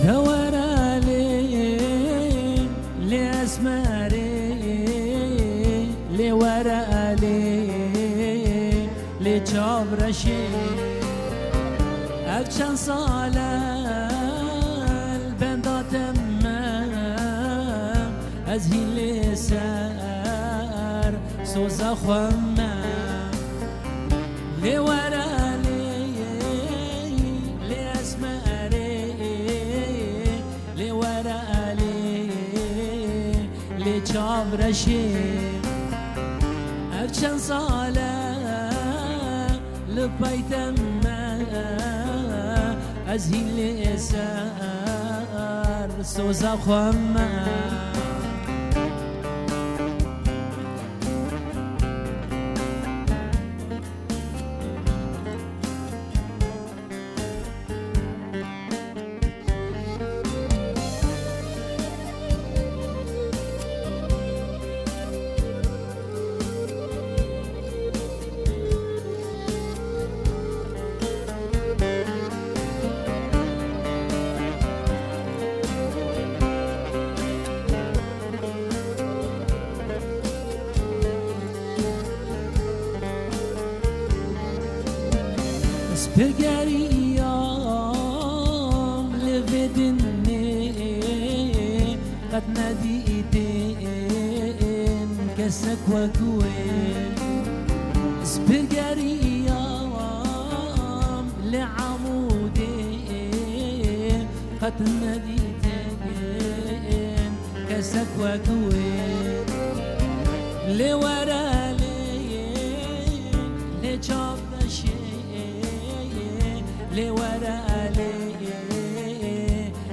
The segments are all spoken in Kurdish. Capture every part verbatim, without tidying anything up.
Te were lê, lê esmerê, lê were lê, lê çavreşê. Ev çend sal e li benda te me, ez hîn lê ser soza xwe me. Lê were lê, lê esmerê, lê were lê, lê çavreşê. Ev çend sal e li pey te me, ez hîn lê ser soza xwe me. Ez pir geriyam li vê dinê, qet nedîtên kesek wek wê. Ez pir geriyam li Amûdê, qet nedîtên kesek wek wê. Lê were lê, lê çavreşê, lê were lê,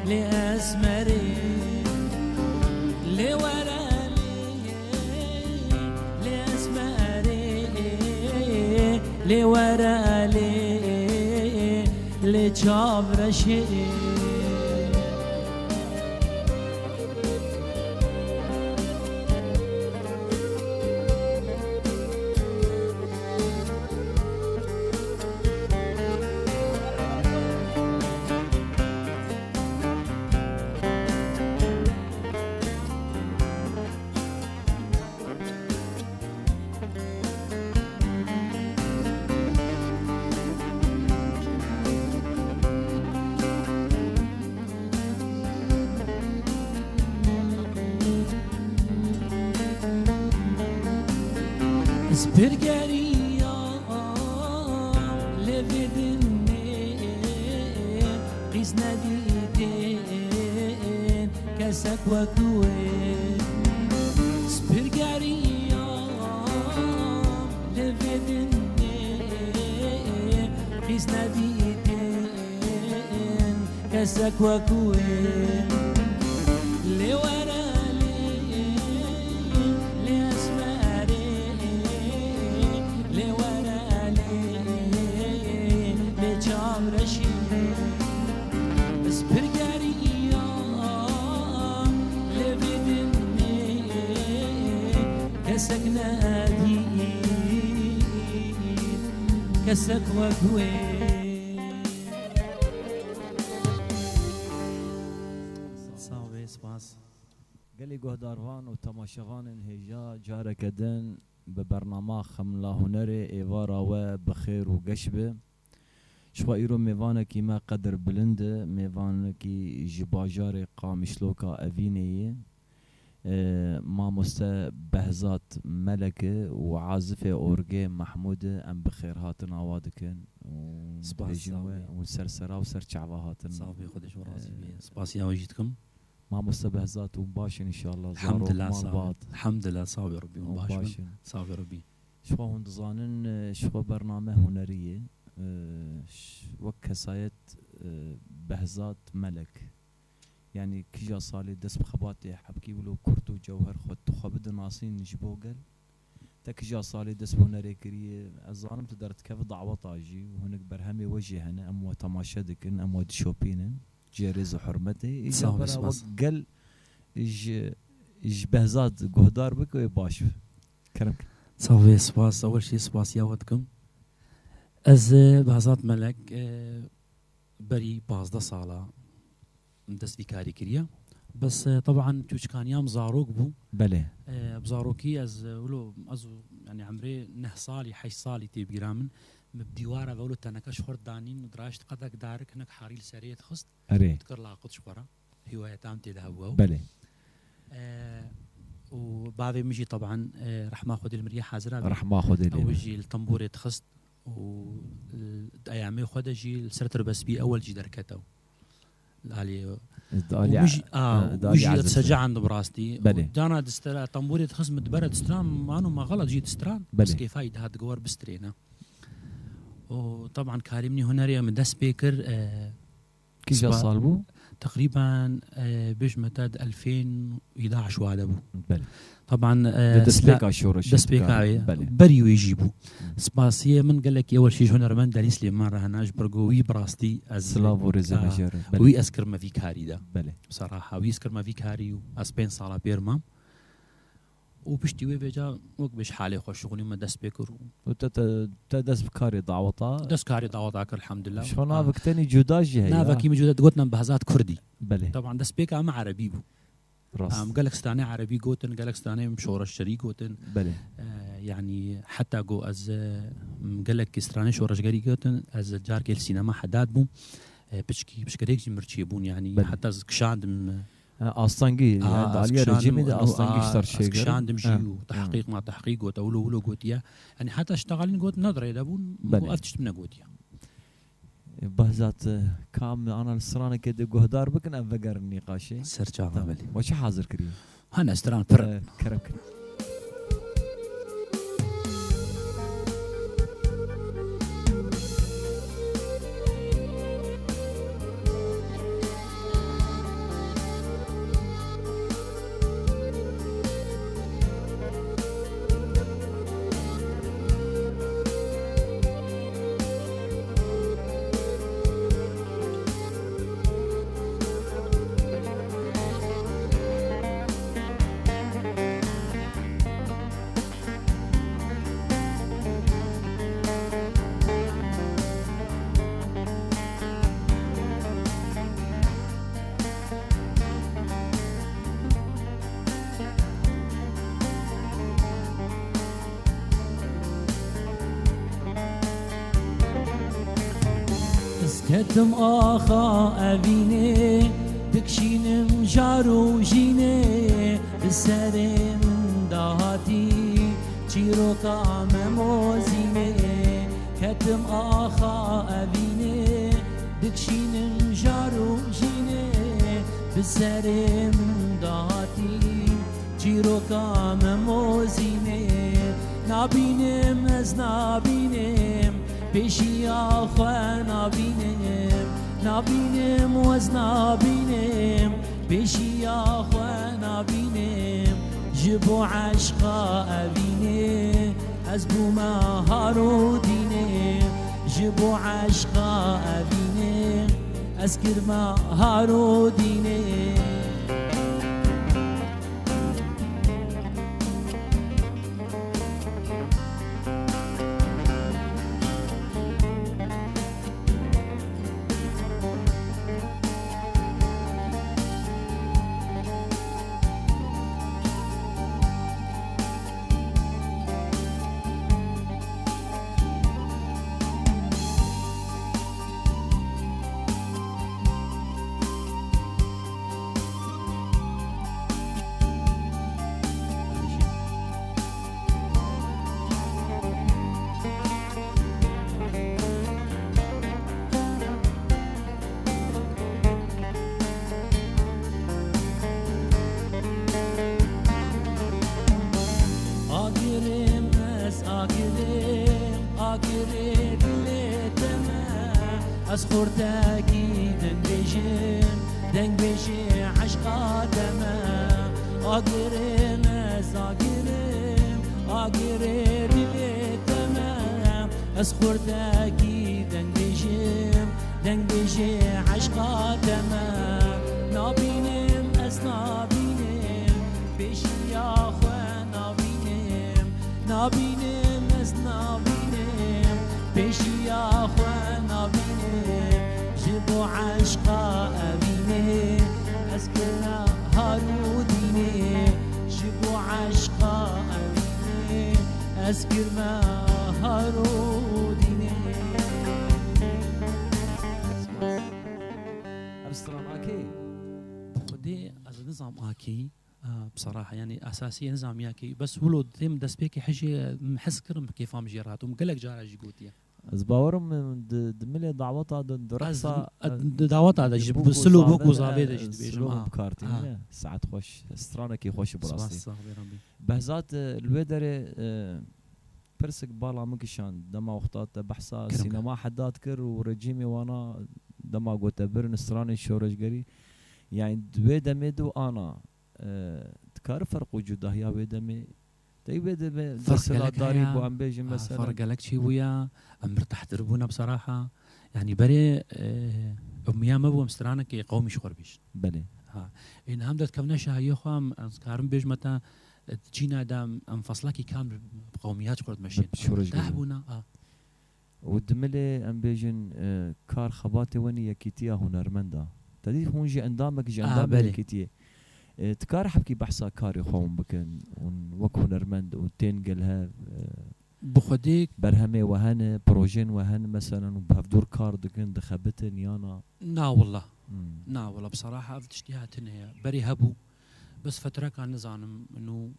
lê esmerê. Lê were lê, lê esmerê, lê were lê, lê çavreşê. Ez pir geriyam li vê dinê, qîz nedîtên kesek wek wê. Ez pir geriyam li vê dinê, qîz nedîtên kesek wek wê. Lê were lê, lê esmerê, lê were lê, lê çavreşê. Ez pir geriyam li vê dinê, kesek nedît kesek wek wê. Sağ ol, spas. Gelî guhdarvan û temaşevanên hêja, careke din bi bernama Xemla Hunerê êvara we bi xêr û geş be. Ji xwe îro mêvanekî me qedirbilind e, mêvanekî ji bajarê Qamişloka Evînê ye. E, mamoste Behzat Melek e û azifê orgê Mehmûd e, em bi xêrhatina wa dikin û Spas, dibêjin sağ we ol. Hûn ser sera û ser çava hatin. Sağ ol, Xwedê ji we razî be. E, Spasiya we jî dikim. Mamoste Behzat, hûn baş in înşallah. Hemdillah, zarok, sağ ol. Malbat. Hemdillah, sağ ol Rabbî, hûn baş in. Hûn baş in. Sağ ol Rabbî. Ji xwe hûn dizanin, e, ji xwe bername hunerî ye. E, ş-, wek kesayet, e, Behzat Melek. Yanî kija salê dest bi xebatê hebkî wilo kurt û cewher xwe tu xwe bidinasîn ji bo gel. Te kija salê dest bi hunerê kiriye. Ez zanim tu derdikevî daweta jî û hinek berhemê we jî hene. Em we temaşe dikin, em we dişopînin. Cihê rêz û hurmetê. Îca Sağ ol, bera spas. Wek gel ji, ji Behzat guhdar bike wê baş be. Kerem ke. Sağ ol, spas. Ewel jî spasiya we dikim. Ez, e, Behzat Melek, e, berî pazdeh sala Dest vî karî kiriye. Bes, e, teban çûçikaniya min zarok bû. Belê. E, bi zarokî ez, e, wilo, ez û, yani, emrê neh salî, heşt salî tê bîra min. Min bi dîwara ve wilo teneke ji xwe danîn û dirajt qedek darik hinek harî li serê dixist. Erê. Dikir laqit ji xwe re. Hîwaya tam tê de hebû ew. Belê. E, û bavê min jî teban, e, rehma Xwedê li miriyê hazira bî. Rehma Xwedê lê Ew be. Jî li tembûrê dixist. û, e, di eyamê xwe de jî li ser tirbespî ewel jî derket ew. Li alî, Di alî û min jî, a, e, di û alî jî Ezîz. Secahan de bi rastî. Belê. Û dana distira, tembûrê dixist min dibere distran, mano me xelet jî distran. Belê. Bes kêfa yî dihat digor bistêrêne. Û teban karê min ê hunerê min dest pê kir, e, Kîja Spa-, sal bû? Teqrîben, e, bêjme te di elfên û heyde wa de bû. Belê. Teban, e, Di destpêka sila-, şoreşê destpêka dikare. Wê, Belê. Berî wê jî bû. Hı. Spasiyê min gelekî ewel şî ji hunermend Delîs Lêman re hene, ji ber ku wî bi rastî ez, Silav û rêzê a, me jê re. Belê. Wî ez kirme vî karî de. Belê. Seraha, wî ez kirme vî karî û ez pênc sala pêr mam. Û piştî wê vêca wek bêj halê xwe şixulî me dest pê kir û Û te, te, te dest bi karê daweta. Dest karê daweta kir, elhamdulillah. Ji xwe Ha. navek tenê cuda jî heye. Navekî min cuda, digotin em Behzat Kurdî. Belê. Teban destpêka me erebî bû. Rast. Em gelek stranê erebî gotin, gelek stranê em şoreşgerî gotin. Belê. E, yani heta ku ez, e, gelek stranê şoreşgerî gotin, ez carkê li sînema Hedad bûm. E, piçkî, piçkerek jî mirçê bûn, yani Belê. heta ez kişandim, e, E, astengî, Aa, yani, di ez aliyê kişandim, rejîmê de eno, astengî aa, ji ser ez çêkir. kişandim jî Ha. û Ha. tehqîq ma tehqîq got, ewlo wilo gotiye. Yani heta ştaxalin got, ne dirê de bûn, Belê. got, ev tişt min negotiye. E, Behzat, e, kam ana li stranekê de guhdar bikin, em vegerin nîqaşê. Ser çava Tamam. belê. We çi hazir kiriye? Hane stran pir. E, kerem kir. Ez ketim axa evînê, dikşînim jar û jînê, bi serê min dahatî çîroka me mozînê. Ketim axa evînê, dikşînim jar û jînê, bi serê min dahatî çîroka me mozînê. Nabînim ez nabînim, pêşiya xwe nabînim. Nabînim ez nabînim, pêşiya xwe nabînim. Ji bo eşqa evînê, ez bûme har û dînê. Ji bo eşqa evînê, ez kirme har û dînê. Agirim ez, agirim, agirê dilê te me. Ez xortekî dengbêjim, dengbêjê eşqa te me. Agirim ez, agirim, agirê dilê te me. Ez xortekî dengbêjim, dengbêjê eşqa te me. Nabînim ez nabînim, pêşiya xwe nabînim. Nabînim ez nabînim, pêşiya xwe nabînim. Ji bo eşqa evînê, Ez kirme haro dînê. Ev stranakê bi xwedê ez nizam akî, a, bi seraha, yanî esasî nizam yakî. Bes wilo têm destpêkê hejê min hez kirim, kêfa min jê rahat û min gelek cara jî gotiye. Ez bawerim, em, di, di milê daweta de, di Ez, reqsa, e, di daweta de di jî, bûk bi û silo bûk û zavê de, zavê de e, jî dibêjim, silo ha, bikar tîne, ha. Saet xweş, stranekî xweş bi rastî. Spas, sax bê Rabbî. Behzat, e, li wê derê, e, pirsik bala min kişand, dema wexta te behsa Kerem ke. Sînema Heddad kir û rejîmê wana dema gote birin stranên şoreşgerî, yani di wê demê de û ana, e, dikare ferq û cudahiya wê demê Tey wê de be Ferq gelek desthilatdarî heye. Bû, em bêjin, ha, mesela. Ferq gelek çêbûye, em mirtehtir bûne bi seraha. Yanî berê, e, umiya me bû em stranekê qewmî ji xwe re bêjin. Belê. Ha. Ên hem de dikevne şahiyê xwe em, ez karim bêjme te, e, çîna de em, em feslekî kamil bi qewmiyat ji xwe re dimeşên. Bi şoreşgerî. Teh bûne, ha. Û dimilê, em bêjin, e, kar xebatê wenî yekîtiya hunermend a. Te dî hûn jî endamek ji A, endamê belê. Yekîtiyê. E, dikare hebkî behsa karê xwe hûn bikin? Hûn wek hunermend û tên gel hev, e, Bi xwedê berhemê we hene, projên we hene, meselen, û bi hevdûr kar dikin, dixebitin, yana? Na willa. Hmm. Na willa, bi seraha ev tiştî hatine ye. Berê hebû. Bes fetreka nizanim, nû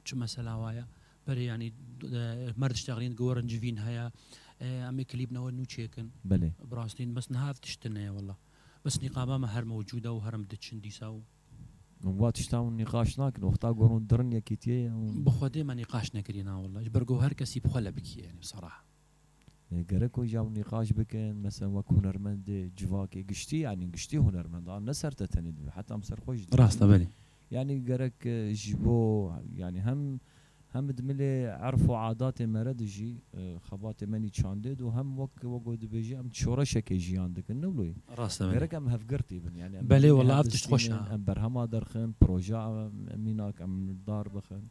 çi mesela wa ye? Berê, yanî, e, mer diştexilîn, gorin civîn heye. E, em ê klîp newe nû çêkin. Belê. Bi rastî, bes niha ev tişt tune ye, wela. Bes nîqaba me her mewcûd e û her em diçin dîsa û Hûn wa tişta hûn nîqaş nakin, wexta ku hûn dirin yekîtiyê hûn Bi xwedê me nîqaş nekiriye, na wela. Ji ber ku her kesî bi xwe le bikiye, yanî, bi seraha. E, gerek ku jî ew nîqaş bikin, mesela wek hunermendê, civakê, giştî, yanî giştî hunermend, a ne ser te tenê dibe, heta em ser xwe jî dibe. Rast e, belê. Yanî gerek, e, ji bo, yanî hem, hem di milê erf û adatê me re de jî, e, xebatê me nîşan dê û hem wek, wek ku dibêjî em şoreşekê jiyan dikin, ne wilo ye? Rast e, belê. Gerek em hevgirtî bin, yanî em Belê, hemî wela ev tişt xweş e. Em berhema derxin, proje em, em mînak em dar bixin.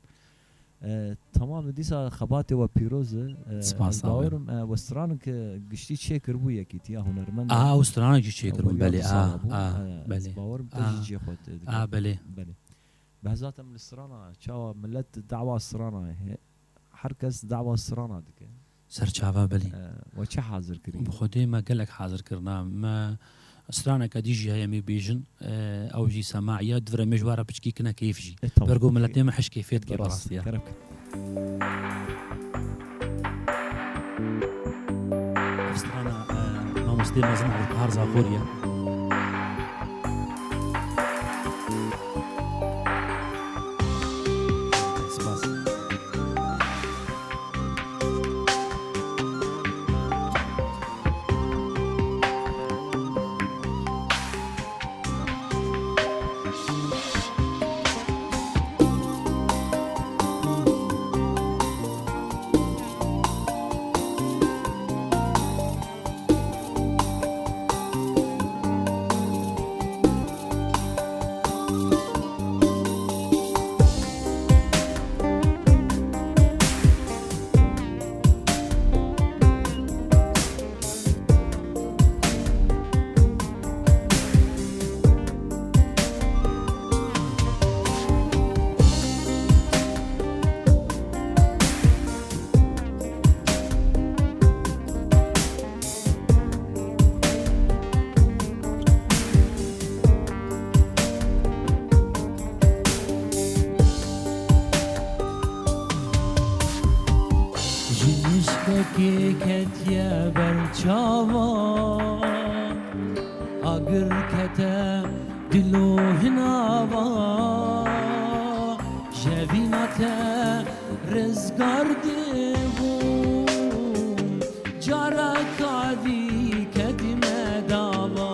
E, tamam, dîsa xebatê we pîroz e. E, Spas, ez bawerim, e, we stranik, e, giştî çêkiribû yekîtiya hunermend. A, ew stranik jî çêkiribû, Eweliya belê, du sala a, bû. A, E, ez belê. Bawerim te A, jî cihê xwe dike. A, belê. Belê. Behzat em li strana, çawa millet dawa strana, he, her kes dawa strana dike. Serçava, belê. E, we çi hazir kirî? Bi xwedê me gelek hazir kirina. Me straneke dî jî heye, em ê bêjin. E, ew jî semaî ye, divire me ji we re piçkî kine kêf jî. E, tamam. Ber ku miletê me hiş kêfê dike, bi Rast, rastî ye. Kerem. Ev strana, e, mamostê mezin Evdihar Zaxorî ye. Spas. Ji nişkekê ketiye ber çavan, agir kete dil û hinava, jevîna te rizgar dibûm, careka dî ketime dava.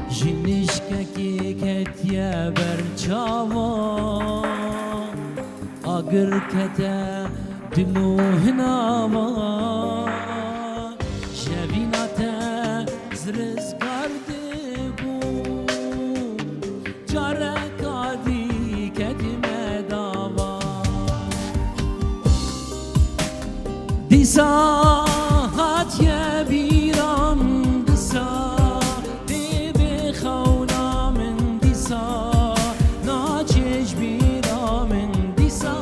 Ji nişkekê ketiye ber çavan, agir kete dil û hinava, jevîna te zirizgar dibû, careka dî ketime dava. Dîsa hatiye bîra min dîsa, dê bê xewna min dîsa, naçe ji bîra min dîsa.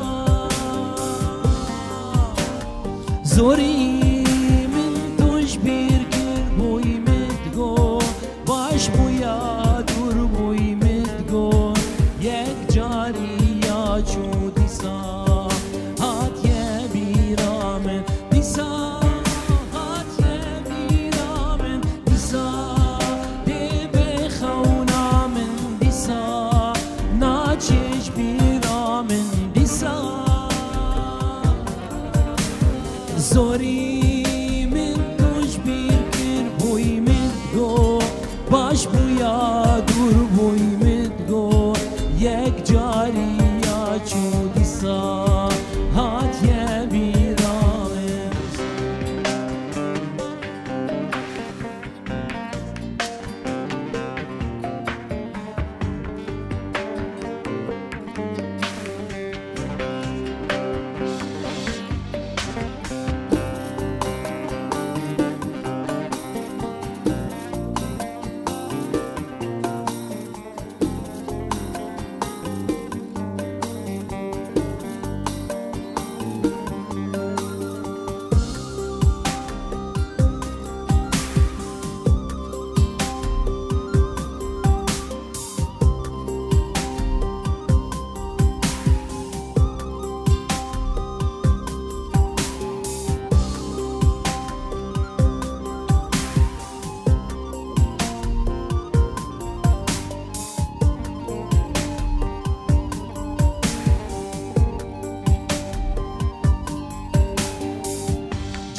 Zorî min tu ji bîr kir, bûyî min digot, baş bûya dûr bûyî min digot, yek carî ya çû dîsa hatiye bîra min, dîsa hatiye bîra min, dîsa dê bê xewna min, dîsa naçê ji bîra min, dîsa. Zorî min tu ji bîr kir, bûyî min digot, baş bûya dûr bûyî min digot, yek carî ya çû dîsa hatiye bîra min.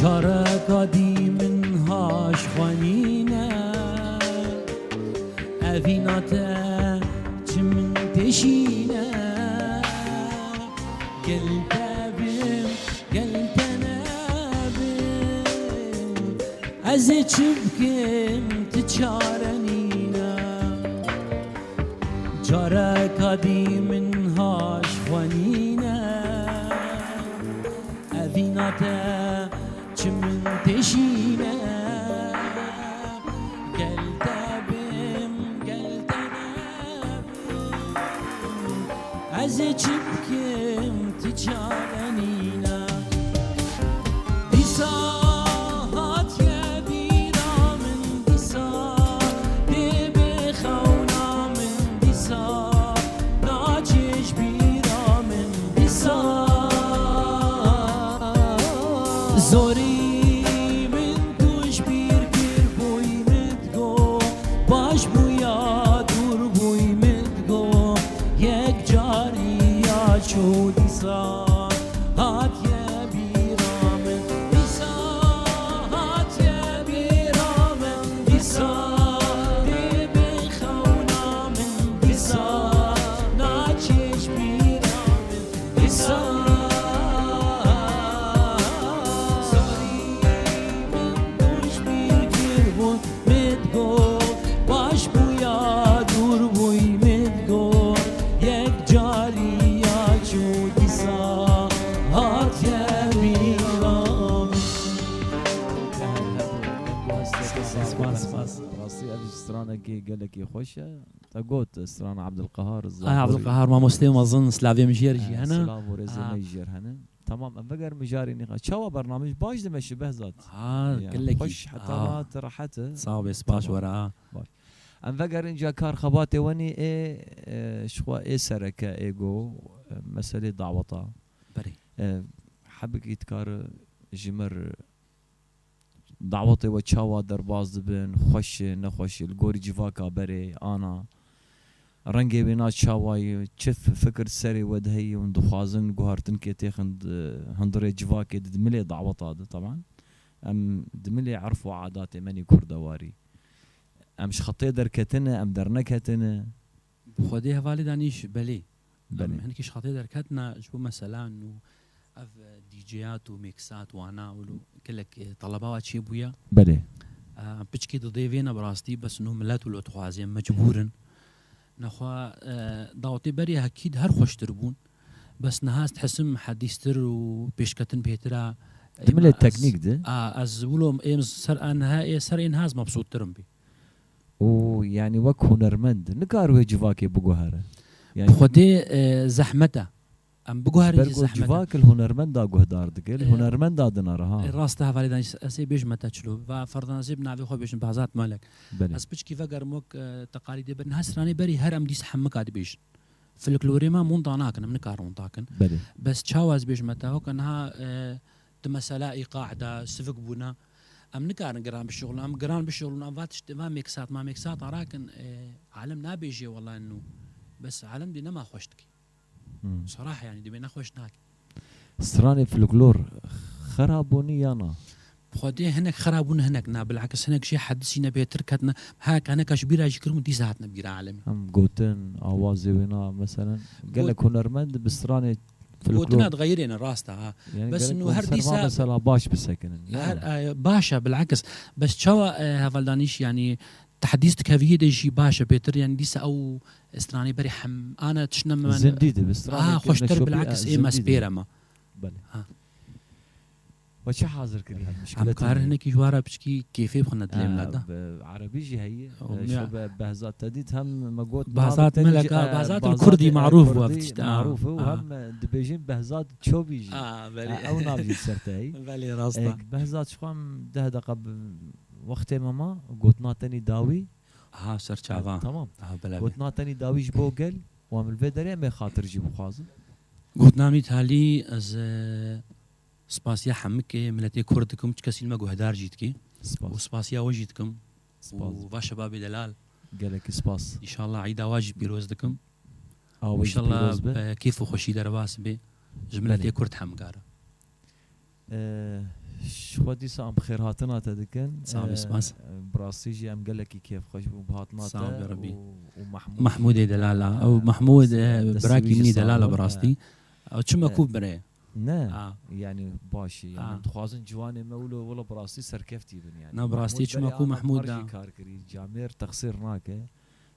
Careka dî min haş xwenîne, evîna te çi min têşîne. Gel te bim, gel te nebim, ez ê çi bikim, ti çare nîne. Careka dî min haş xwenîne, evîna te çi min têşîne. Gel te bim, gel te nebim, ez ê çi bikim, ti çare nîne. Dîsa hatiye bîra min, dîsa dê bê xewna min, dîsa naçê ji bîra min, dîsa. Zorî min tu ji bîr kir, bûyî min digot, baş bûya dûr bûyî min digot, yek carî ya çû dîsa hatiye bîra min, dîsa hatiye bîra min, dîsa dê bê xewna min, dîsa naçê ji bîra min, dîsa. Zorî min tu ji bîr kir, bûyî min digot, baş bûya dûr bûyî min digot, yek carî ya çû dîsa hatiye bîra min. Spas, spas. Rastî ev stranekî gelekî xweş e. Te got strana Abdulqehar Ay, Zahorî. Abdulqehar, mamostê mezin, slavê min jêr jî Ee, hene. Silav û rêzê Aa. me jêr hene. Tamam, em veger mijarê nîxa. Çawa bernamej baş dime şi Behzat? Ha, Ya, gelekî. Xweş, heta Ha. rahat, rehet e. Sağ ol, spas Tamam. were, ha. Baş. Em vegerin ca kar xebatê wenî ê, e, şixwe ê sereke ê go, e, meselê daweta. Berê. E, hebikî dikare ji mir dawetê we çawa derbas dibin, xweş e, nexweş e, li gorî civaka berê, ana. Rengê wê na çawa ye, çi f-, fikir serê we de heye û dixwazin guhartinkê têxin di hundirê civakê di, di milê daweta de, teban. Em di milê erf û adatê menî kurdewarî. Em ji xetê derketine, em derneketine. Bi Xwedê hevalê danîş, belê. Belê. Em hinekî ji xetê derketine ji bo mesela nû ev, e, D J'at û mixat wana û lo gelek, e, teleba wa çêbûye. Belê. E, piçkî didê vêne bi rastî, bes nû milet wilo dixwaze, mecbûr in. Nexwe, e, dawetê berê hekî di her xweştir bûn. Bes niha ez dihisim hedîstir û pêşketin bêtir e. Di milê Êma ez, teknîk de? A, ez wilo êm ser enha, ê ser ênha ez mebsûttir im bî. Û, yanî, wek hunermend nikar wê civakê biguhere. Yanî Bi Xwedê, e, zehmet e. Em biguherin Ber jî ku zehmet e. Civak li hunermenda guhdar dike, li E, hunermenda dinere ha. E, rast e, hevalê Danîş, ez ê bêjime te çilo. Va ferdan ez ê bi navê xwe bêjim, Behzat Melek. Belê. Ez piçkî vegerim wek, e, teqalîdê ber. Niha stranê berî her em dîsa hemika dibêjin. Folklorê me monda nakin, em nikarin monda kin. Belê. Bes çawa ez bêjime te, weke niha, e, di mesela îqaê de, sivik bûne, em nikarin giran bişuxulin. Em giran bişuxulin, em va tişt, va mêksat, ma mêksata rakin, e, alem nabêjê wela nû. Bes alem dê nema xweş dikî. Hmm. Serah yani, dibê nexweş nakî. Stranê folklor xera bûnî ya na? Xwedê hinek xera bûn, hinek na. Bilakis hinek jê hedisîne bêtir ketine. Hek hineka ji bîra jî kirin û dîsa hatine bîra alemî. Em gotin, awazê wê na, meselen, Got- gelek hunermend bi stranê folklor. Gotina dixeyirêne, rast e, ha. Yani Bes gerek nû hûn her ser dîsa va mesela baş bisekinin. Her, Yani. e, baş e, bilakis. Bes çawa, e, hevaldanîş, yani, tehdîs dikeviyê de jî baş e, bêtir, yani, dîsa ew stranê berê hem, ana tiştine me Zindî dibe, stranê Aha, ki xweştir neşopî, bilakis e, ê me zindî dibe. spêre me. Belê. Ha. We çi hazir kiriye? Em karin hinekî ji wara piçkî kêfê bixwine dilê Ha, mileta. bi erebî jî heye. O E, miya- şo be Behzat te dît hem me got Behzat navê te Melek, jî, ha, e, Behzat el Behzat Kurdî e, marûf bû Kurdî ev tişt, ha. marûf û Ha. hem dibêjin Behzat Çobî jî. Ha, belê. E, ew nav jî ser te heye. Belê, rast E, e. Behzat ji xwe em deh deqa bi wextê me ma, gotina tenî dawî. Ha, ser çava. E, tamam. Ha, belê, belê. Gotina tenî dawî ji bo gel, û em li vê derê em ê xatir jî bixwazin. Gotina min talî ez, e, Spasiya hemikê miletê Kurd dikim, çi kesî me guhdar jî dikî. Spas. Û spasiya we jî dikim. Spas. Û va şebabê delal. Gelekî spas. Înşallah îda wa jî pîroz dikim. A we jî Înşallah, pîroz be. e, kêf û xweşî derbas bê. Ji miletê Belê. Kurd hemgar e. E, ji xwe dîsa em xêrhatina te dikin. Sağ ol, E, spas. bi rastî jî em gelekî kêfxweş bûn bi hatina Sağ ol, te ya Rabbi. û, û Mahmûd. Mahmûdê delala. Ew Mahmûd, e, Destê birakî wî jî minî sax delala be. bi rastî. Ew çima E, ku bire? Ne, Ha. yani baş e. Yani Ha. em dixwazin ciwanê me wilo, wilo bi rastî serkeftî bin yani. Na, bi rastî Mahmûd çima berê ku ana Mahmûd mar jî da. kar kirî, camêr texsîr nake.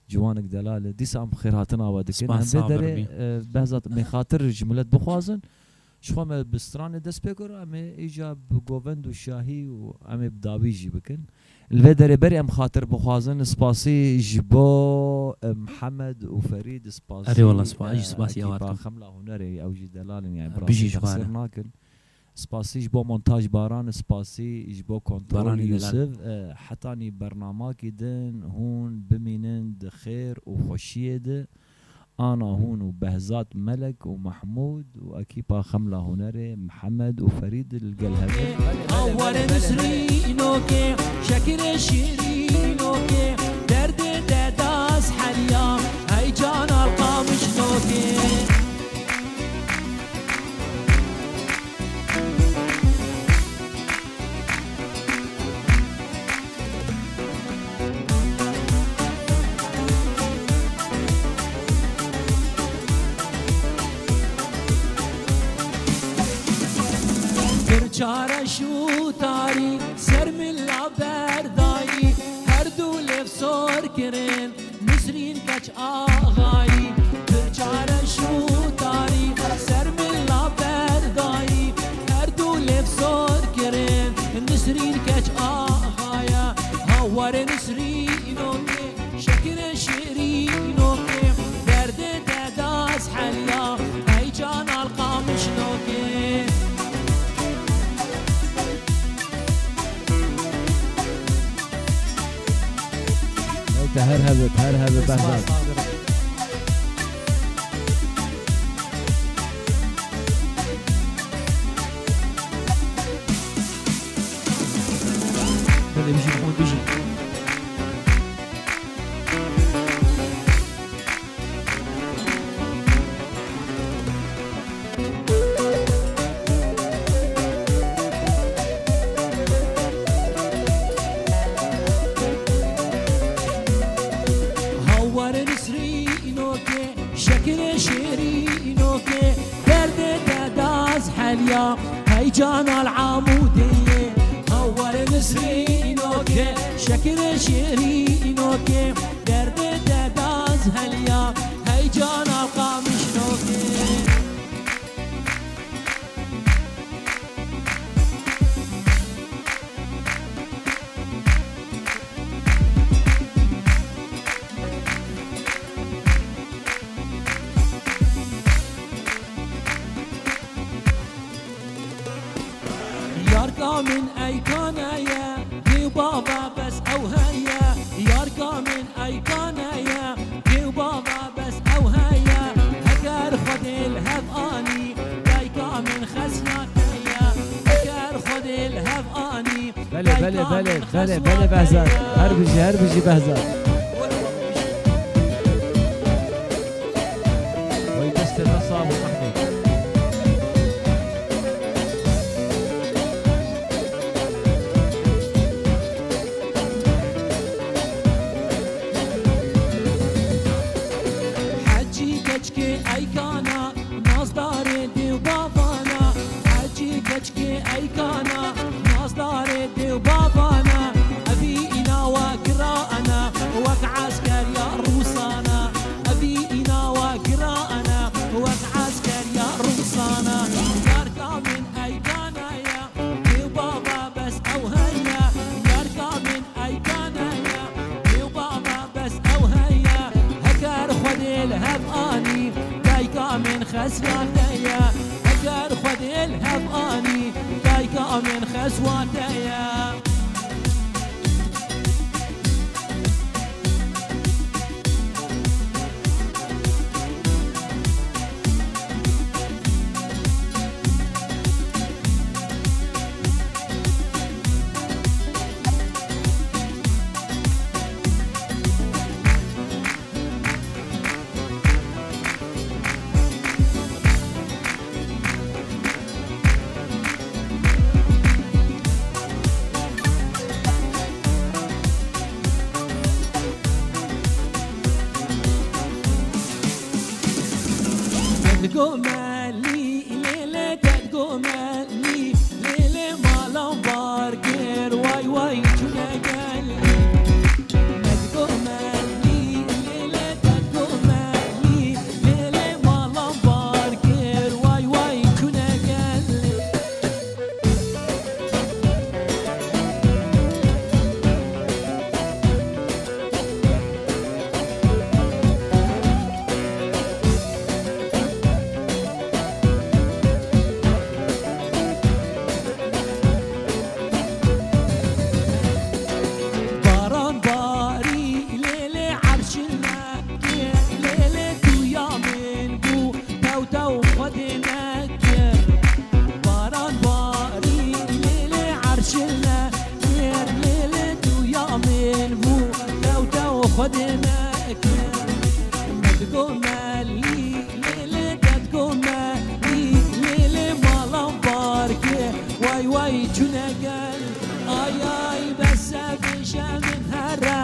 Ciwanek delal e. Dîsa em xêrhatina we dikin. Spas, Em vê sağ ol, derê, Rabbi. e, behzat me xatir ji milet bixwazin. Ji xwe me bi stranê dest pê kir, em ê îca bi govend û şahî û em ê bi dawî jî bikin. Li vê derê berê em xatir bixwazin, spasî ji bo, e, Mihemed û Ferîd, spasî, Erê wela, spa-, e, jî spasî ya ekîpa we dikim. Xemla Hunerê, ew jî delal in, yani, E, bi rastî bijî ji texsîr we re. nakin. Spasî ji bo montaj Baran, spasî ji bo kontrol Baranê delal. Yusuf, e, hetanî bernamakî din hûn bimînin di xêr û xweşiyê de. Ana hûn û Behzat Melek û Mahmûd û ekîpa Xemla Hunerê, Mihemed û Ferîd li gel hev in. Hawarê Nisrînokê, şekirê şîrînokê, derdê te das heriya, heycana qamişnokê. Pirça reş û tarî ser mila berdayî, her du lêv sor kirin. Nisrîn keç axayî, pirça reş û tarî, ser mila berdayî, her du lêv sor kirin. Nisrîn keç axaya, hawarê Nisrînokê, şekirê şirînokê, derdê te das heliya, heycana qamişnokê. Te her hebit, her hebit, Behzat. Belê, bijî, Mahmûd, bijî. Hawarê Nisrînokê, şekirê şêrînokê, derdê te das heliya, heycana Amûdê ye. Hawarê Nisrînokê, şekirê şêrînokê, derdê te das heliya, heycana Qamişnokê. Min ey kane ye, dê û bava bes ew heye. Yarka min ey kane ye, dê û bava bes ew heye. Heger Xwedê li hev anî, dayka min xezna te ye. Heger Xwedê li hev anî, Belê, belê, belê, belê, belê, Behzat. Her bijî, her bijî Behzat. Wey destê te sax bo Mehmê. Hecî keçikê Eykana, nazdarê dê û bavana. Hecî keçikê Eykana, nazdarê dê û bavana. Evî îna we girane, wek eskeriya Rûsana. Evî îna we girane, wek eskeriya Rûsana. Yarka min Eykana ye, dê û bava bes ew heye. Yarka min Eykane ye, dê û bava bes ew heye. Heger Xwedê li hev anî, dayka min xezwa te ye. Heger Xwedê li hev anî, dayka min xezwa te ye. Te digo melî, lê lê te digo melî, lê lê malan bar kir, way way çûne gelî. Me digo melî, lê lê te digo melî, lê lê malan bar kir, way way çûne gelî. Baran barî, lê lê erşine. Lê lê duya min bû, tew tew Xwedê nekir. Baran barî, lê lê erşine kir. Lê lê duya min bû, tew tew Xwedê nekir. Me digo melî, lê lê te digo melî, lê lê malan bar kir. Way way çûne gel. Ay ay bes e bêje min here.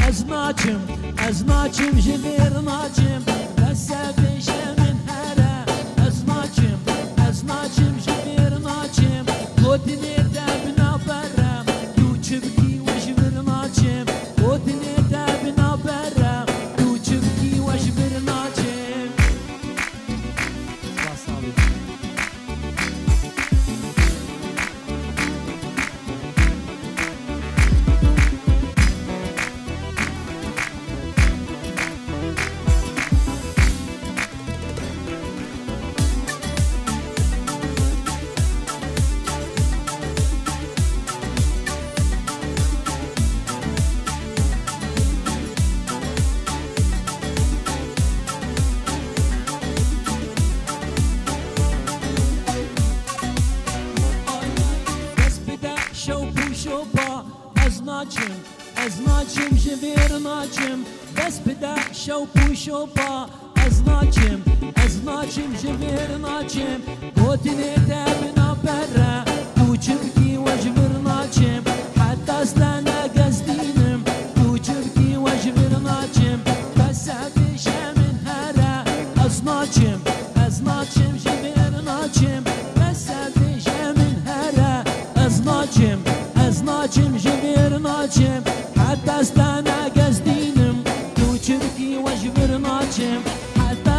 Ez naçim, ez naçim, ji vêr naçim. Bes e bêje min here. Ez naçim, ez naçim, ji vêr naçim. Gotinê te bi navber e. Tu çi bikî we ji vir naçim. Gotinê te bi navber e. Tu çi bikî we ji vir naçim. Spas, sağ olun. Dest bide şewb û şopa, ez naçim, ez naçim, ji vêr naçim. Dest bide şewb û şopa, ez naçim, ez naçim, ji vêr naçim. Gotinê te bi navber e, tu çi bikî we ji vir naçim. Heta ez te negestînim, tu çi bikî we ji vir naçim. Bes e bêje min here, ez naçim, ez naçim, ji vêr naçim. Bes e bêje min here, ez naçim, ez naçim, ji vêr naçim. Heta ez te negestînim, tu çi bikî we ji vir naçim. Heta